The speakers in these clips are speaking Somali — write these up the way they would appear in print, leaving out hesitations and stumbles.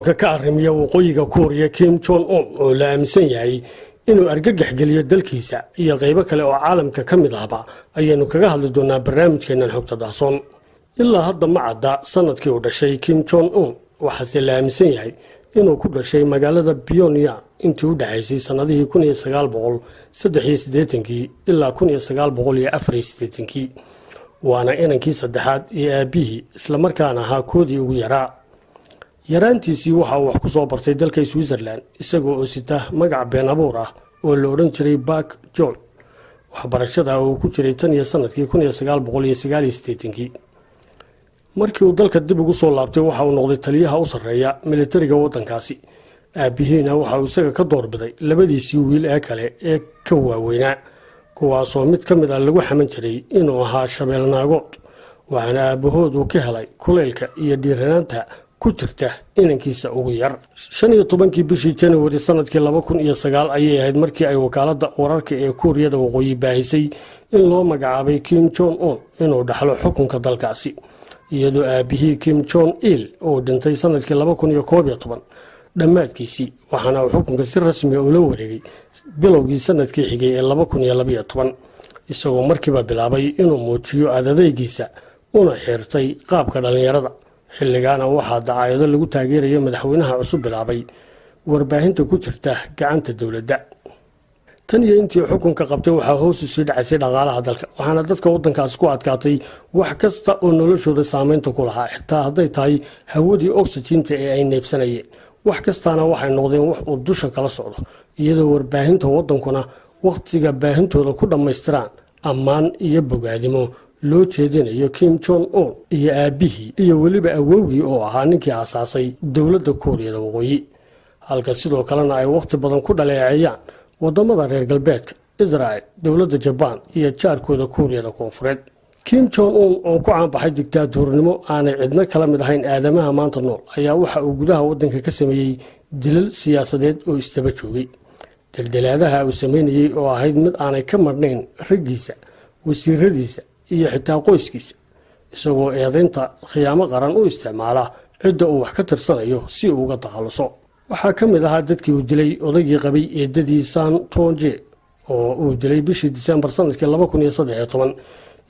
Ka arrimiya Waqooyiga Kuuriya Kim Jong Un, oo la aaminsan yahay inuu argagax geliyo dalkiisa iyo qaybo kale oo caalamka ka mid ahba, ayaynu kaga hadli doonaa barnaamijkeennan Xogta Dahsoon. Ilaa hadda ma cadda sanadkii uu dhashay Kim Jong Un, waxaase la aaminsan yahay inuu ku dhashay magaalada Pyongyang intii u dhexaysay sannadihii 1983-kii ilaa 1984-kii, waana inankii saddexaad iyo aabbihii, islamarkaana ahaa koodii ugu yaraa. Yaraantiisii waxa uu wax ku soo bartay dalka Switzerland, isagoo oo sita magac been abuur ah oo la odhan jiray Bak John. Waxbarashada uu ku jiray tan iyo sanadkii 1989-kii. Markii uu dalka dib ugu soo laabtay, waxa uu noqday taliyaha u sarreeya militariga waddankaasi. Aabbihiina waxa uu isaga ka doorbiday labadiisii wiil ee kale ee ka waaweynaa, kuwaasoo mid ka mid ah lagu xaman jiray inuu ahaa shabeelnaagood, waxaana aabbahood uu ka helay kulaylka iyo dhiiranaanta ku jirta inankiisa ugu yar. 15-kii bishii Januari sanadkii 2009 ayay ahayd markii ay wakaaladda wararka ee Kuuriyada Waqooyi baahisay in loo magacaabay Kim Jong Un inuu dhaxlo xukunka dalkaasi, iyadoo aabihii Kim Jong Il uu dhintay sanadkii 2011 dhammaadkiisii, waxaana uu xukunka si rasmiya ula wareegay bilowgii sanadkii xigay ee 2012, isagoo markiiba bilaabay inuu muujiyo adadaygiisa una xirtay qaabka dhallinyarada. Xilligaana waxaa dacaayado lagu taageerayo madaxweynaha cusub bilaabay warbaahinta ku jirta gacanta dowladda. Tan iyo intii xukunka qabtay, waxaa hoos usii dhacaysay dhaqaalaha dalka, waxaana dadka waddankaasi ku adkaatay wax kasta oo noloshooda saameynta ku lahaa, xitaa hadday tahay hawadii oksijiinta ee ay neefsanayeen. Wax kastaana waxay noqdeen wax uu dusha kala socdo, iyadoo warbaahinta waddankuna wakhtiga baahintooda ku dhammaystiraan ammaan iyo bogaadimo loo jeedinayo Kim Jong Un iyo aabbihii iyo weliba awowgii oo ahaa ninkii aasaasay dowladda Kuuriyada Waqooyi, halka sidoo kalena ay wakhti badan ku dhaleeceeyaan wadamada reer galbeedka, Israel, dowladda Jabaan iyo jaarkooda Kuuriyada Koonfureed. Kim Jong Un oo ku caanbaxay digtaatoornimo aanay cidno kala mid ahayn aadamaha maanta nool, ayaa waxa uu gudaha waddanka ka sameeyey dilal siyaasadeed oo isdaba joogay. Daldalaadaha uu sameynayey oo ahayd mid aanay ka marhnayn raggiisa, wasiiradiisa iyo xitaa qoyskiisa, isagoo eedaynta khiyaamo qaran u isticmaala cidda uu wax ka tirsanayo si uu uga takhalluso. Waxaa ka mid ahaa dadkii uu dilay odaygii qabay eedadii San Tonje, oo uu dilay bishii Disembar sanadkii 2013,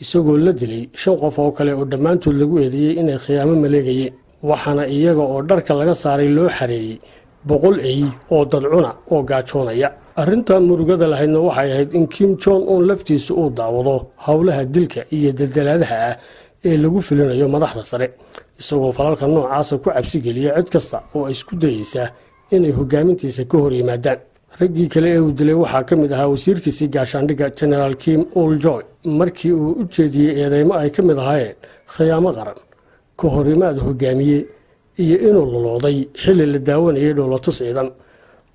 isagoo la dilay shan qof oo kale oo dhammaantood lagu eedeeyey inay khiyaamo maleegayeen, waxaana iyaga oo dharka laga saaray loo xareeyey 100 ey oo dadcuna oo gaajoonaya. Arrinta murugada lahaydna waxay ahayd in Kim Jong Un laftiisa uu daawado howlaha dilka iyo daldalaadaha ah ee lagu filinayo madaxda sare, isagoo falalka noocaasa ku cabsigeliya cid kasta oo isku dayeysa inay hogaamintiisa ka hor yimaadaan. Raggii kale ee uu dilay waxaa ka mid ahaa wasiirkiisii gaashaandhigga, Genaraal Kim Uljoy, markii uu u jeediyey eedeymo ay ka mid ahaayeen khiyaamo qaran, ka horimaad hogaamiye iyo inuu lulooday xilli la daawanayay dhoolatus ciidan,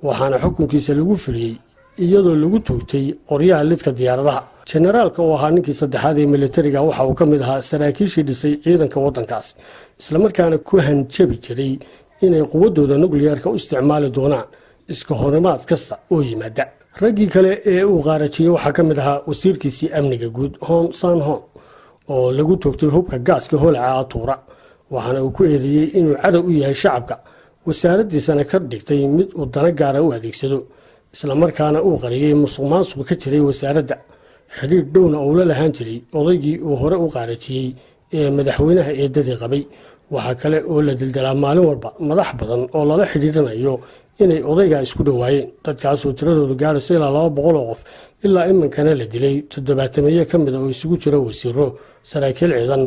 waxaana xukunkiisa lagu fuliyey iyadoo lagu toogtay qoryaha lidka diyaaradaha. Jenaraalka oo ahaa ninkii saddexaad ee militariga, waxa uu ka mid ahaa saraakiishii dhisay ciidanka waddankaasi, islamarkaana ku hanjabi jiray inay quwaddooda nukliyeerka u isticmaali doonaan iska horimaad kasta oo yimaada. Raggii kale ee uu qaarajiyey waxaa ka mid ahaa wasiirkiisii amniga guud Hon San Hon, oo lagu toogtay hubka gaaska holaca atuura, waxaana uu ku eedeeyey inuu cadow u yahay shacabka, wasaaraddiisana ka dhigtay mid uu dana gaara u adeegsado, islamarkaana uu qariyey musuq maasuq ka jiray wasaaradda, xidhiidh dhowna uu la lahaan jiray odaygii uu hore u qaarajiyey ee madaxweynaha eedadii qabay. Waxaa kale oo la dildalaa maalin walba madax badan oo lala xidhiidhinayo inay odaygaa isku dhowaayeen, dadkaasoo tiradoodu gaadhayso ilaa 200 oo qof, ilaa iminkana la dilay toddobaatameeye ka mida oo isugu jira wasiiro, saraakiil ciidan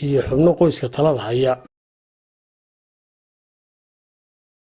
iyo xubno qoyska talada haya.